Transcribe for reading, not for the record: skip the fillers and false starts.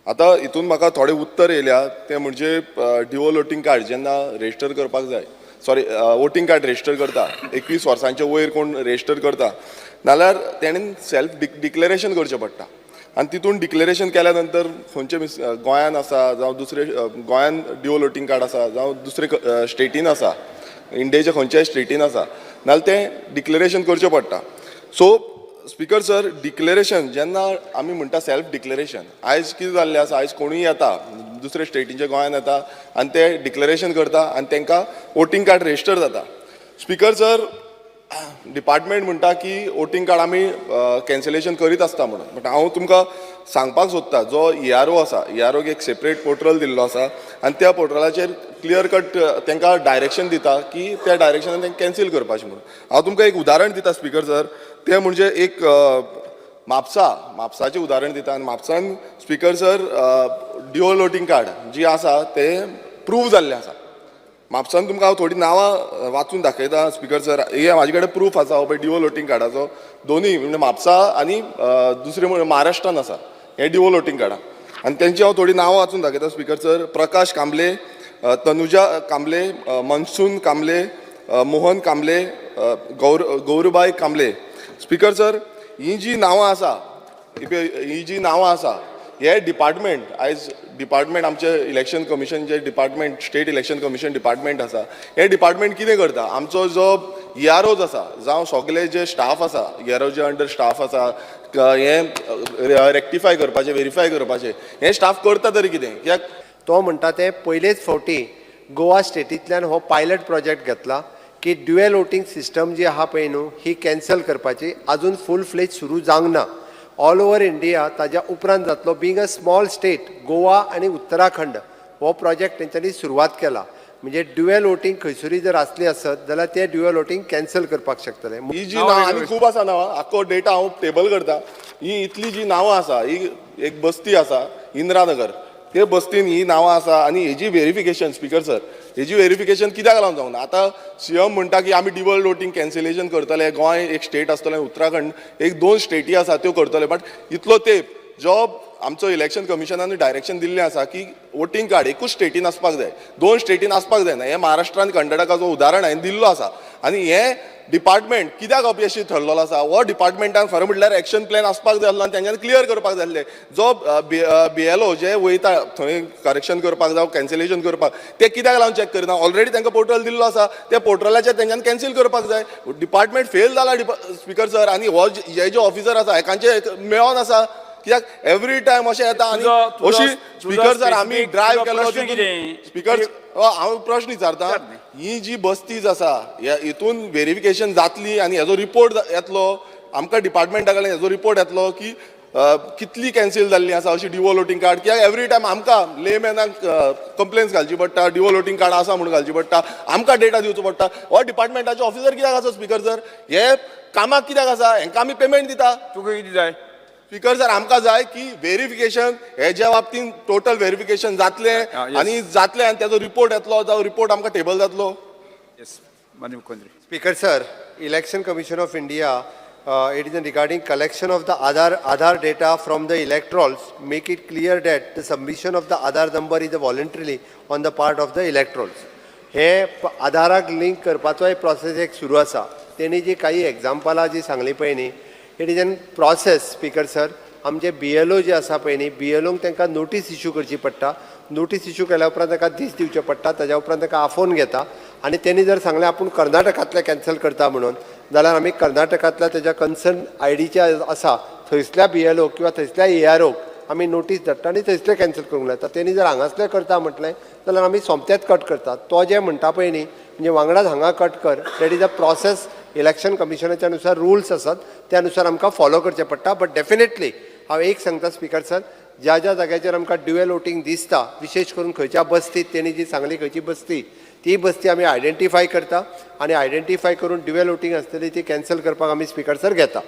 आतां हितून म्हाका थोडे उत्तर येयल्या ते म्हणजे ड्युअल वोटींग कार्ड जेन्ना रेजिस्टर करपाक जाय, सॉरी, वोटींग कार्ड रेजिस्टर करता, 21 वर्सांचे वयर कोण रेजिस्टर करता नाल्यार तेणेन सेल्फ डिक्लेरेशन करचें पडटा आनी तितून डिक्लेरेशन केल्या नंतर खंयचे मिस गोंयान आसा जावं दुसरे गोंयान ड्युअल वोटींग कार्ड आसा जावं दुसरे स्टेटीन आसा, इंडियेच्या खंयच्याय स्टेटीन आसा नाल्यार तें डिक्लेरेशन करचें पडटा. सो स्पिकर सर, डिक्लेरेशन जेन्ना आमी म्हणटा सेल्फ डिक्लेरेशन, आयज कितें जाल्लें आसा, आयज कोणूय येता दुसरे स्टेटीचे, गोंयान येता आनी ते डिक्लेरेशन करता आनी तांकां वोटींग कार्ड रेजिस्टर जाता. स्पिकर सर, डिपार्टमेंट म्हणटा की वोटींग कार्ड आमी कॅन्सलेशन करीत आसता म्हणून, बट हांव तुमकां सांगपाक सोदता, जो इआरओ आसा, इआरओक एक सेपरेट पोर्टल दिल्लो आसा आनी त्या पोर्टलाचेर क्लियर कट तांकां डायरेक्शन दिता की त्या डायरेक्शनान तांकां कॅन्सील करपाचें म्हणून. हांव तुमकां एक उदाहरण दिता स्पिकर सर, तें म्हणजे एक म्हापसा, म्हापसाचें उदाहरण दिता आनी म्हापसान, speaker sir, dual voting card जी आसा तें प्रूव जाल्लें आसा म्हापसान. तुमकां हांव थोडीं नांवां वाचून दाखयता स्पिकर सर. हे म्हाजे कडेन प्रूफ आसा हो पळय ड्युअल वोटींग कार्डाचो. दोनूय म्हणजे म्हापसा आनी दुसरें म्हणजे महाराष्ट्रान आसा हे ड्युअल वोटींग कार्डां आनी तेंची हांव थोडीं नांवां वाचून दाखयता स्पिकर सर. प्रकाश कांबले, तनुजा कांबले, मनसून कांबले, मोहन कांबले, गौरबाय कांबले. स्पिकर सर, ही जी नांवां आसा, ही पळय, ही जी नांवां आसा, हे डिपार्टमेंट आयज डिपार्टमेंट आमचे इलेक्शन कमिशन जे department, state election commission department आसा, हे डिपार्टमेंट कितें करता? आमचो जो इआरओज आसा जावं सगळे जे स्टाफ आसा, इआरओजे अंडर स्टाफ आसा, हे रेक्टिफाय करपाचे, वेरीफाय करपाचे, हे स्टाफ करता तरी कितें? कित्याक तो म्हणटा ते पयलेच फावटी गोवा स्टेटींतल्यान हो पायलट प्रोजेक्ट घेतला की ड्युएल वोटींग सिस्टम जी आहा पळय न्हू, ही कॅन्सल करपाची. अजून फूल फ्लेज सुरू जावंक ना. ऑल ओवर इंडिया ताज्या उपरांत जातलो. Being a small state, Goa आनी उत्तराखंड हो प्रोजेक्ट तेंच्यांनी सुरवात केला. म्हणजे ड्युएल वोटींग खंयसरूय जर आसली आसत जाल्यार ते ड्युएल वोटींग कॅन्सल करपाक शकतले. ही जी नांवां आनी खूब आसा नांवां, आख्खो डेटा हांव टेबल करता. ही इतली जी नांवां आसा, ही एक बस्ती आसा इंदिरानगर, ते बस्तीन ही नांवां आसा आनी हेजी वेरिफिकेशन, स्पिकर सर, हेजी वेरिफिकेशन कित्याक लागून जावंक ना? आतां सीएम म्हणटा की आमी ड्युअल वोटींग कॅन्सलेशन करतले, गोंय एक स्टेट आसतलें, उत्तराखंड एक दोन स्टेटी आसा त्यो करतले, बट इतलो तेंप जो आमचो इलेक्शन कमिशनान डायरेक्शन दिल्लें आसा की वोटींग कार्ड एकूच स्टेटीन आसपाक जाय, दोन स्टेटीन आसपाक जायना, हें महाराष्ट्रान कर्नाटकाचो उदाहरण हांवें दिल्लो आसा. आनी हें डिपार्टमेंट कित्याक अपयशी ठरलेलो आसा? हो डिपार्टमेंटान खरें म्हटल्यार एक्शन प्लॅन आसपाक जाय आसलो आनी तेंच्यांनी क्लियर करपाक जाय आसलें. जो बीएलओ जे वयता थंय करेक्शन करपाक जावं कॅन्सलेशन करपाक, ते कित्याक लागून चॅक करना? ऑलरेडी तांकां पोर्टल दिल्लो आसा, त्या पोर्टलाचेर तेंच्यांनी कॅन्सील करपाक जाय. डिपार्टमेंट फेल जाला, स्पिकर सर. आनी हो हे जे ऑफिसर आसा, हेकांचे मेळोन आसा, कित्याक एवरी टायम अशें येता आनी तुजो अशी स्पिकर सर, आमी ड्रायव्ह तुजो केल्लो. प्रश्न कितें? स्पिकर, हांव प्रश्न विचारता. विचार न्ही. ही जी बस्तीज आसा, हितून वेरिफिकेशन जातली आनी हेजो रिपोर्ट येतलो आमकां डिपार्टमेंटा कडल्यान, हेजो रिपोर्ट येतलो की कितली कॅन्सील जाल्ली आसा अशी ड्युअल वोटींग कार्ड? कित्याक एवरी टायम आमकां लेमॅनाक कंप्लेन्स घालची पडटा, ड्युअल वोटींग कार्ड आसा म्हणून घालची पडटा, आमकां डेटा दिवचो पडटा. हो डिपार्टमेंटाचे ऑफिसर कित्याक आसा स्पिकर सर? हे कामाक कित्याक आसा? हेंकां आमी पेमेंट दिता. तुका कितें जाय? स्पिकर सर, आमकां जाय की वेरिफिकेशन हेज्या बाबतीन टोटल वेरिफिकेशन जातलें आनी जातलें आनी तेजो रिपोर्ट येतलो जावं रिपोर्ट आमकां टेबल जातलो. येस, माननीय मुख्यमंत्री. Speaker sir, Election Commission of India, it is regarding collection of the Aadhaar data from the electorals, make it clear that the submission of the Aadhaar number is voluntarily on the part of the electorals. हे आधाराक link करपाचोय process एक सुरू आसा. तेणी जी काही एग्जाम्पलां जी सांगली पळय न्ही, it is an process, Speaker sir. आमचे बीएलओ जे आसा पळय न्ही, बीएलओंक तांकां नोटीस इशू करची पडटा. नोटीस इशू केल्या उपरांत ताका दीस दिवचे पडटा. ताज्या उपरांत ताका आफोवन घेता आनी तेणी जर सांगलें आपूण कर्नाटकांतलें कॅन्सल करता म्हणून, जाल्यार आमी कर्नाटकांतल्या तेज्या कन्सर्न आयडीचे आसा थंयसल्या बीएलओ किंवा थंयसल्या एआरओक आमी नोटीस धाडटा आनी थंयसले कॅन्सल करूंक लायता. तेणी जर हांगासले करता म्हटलें जाल्यार आमी सोमतेच कट करतात. तो जे म्हणटा पळय न्ही, म्हणजे वांगडाच हांगा कट कर, that is a process. Election कमिशनाच्या नुसार रुल्स आसात, त्या नुसार आमकां फॉलो करचें पडटा. बट डेफिनेटली हांव एक सांगता स्पिकर सर, ज्या ज्या जाग्याचेर आमकां ड्युएल वोटींग दिसता, विशेश करून खंयच्या बस्तीत, तेणी जी सांगली खंयची बस्ती, ती बस्ती आमी आयडेंटिफाय करता आनी आयडेंटिफाय करून ड्युएल वोटींग आसतली ती कॅन्सल करपाक आमी स्पिकर सर घेता.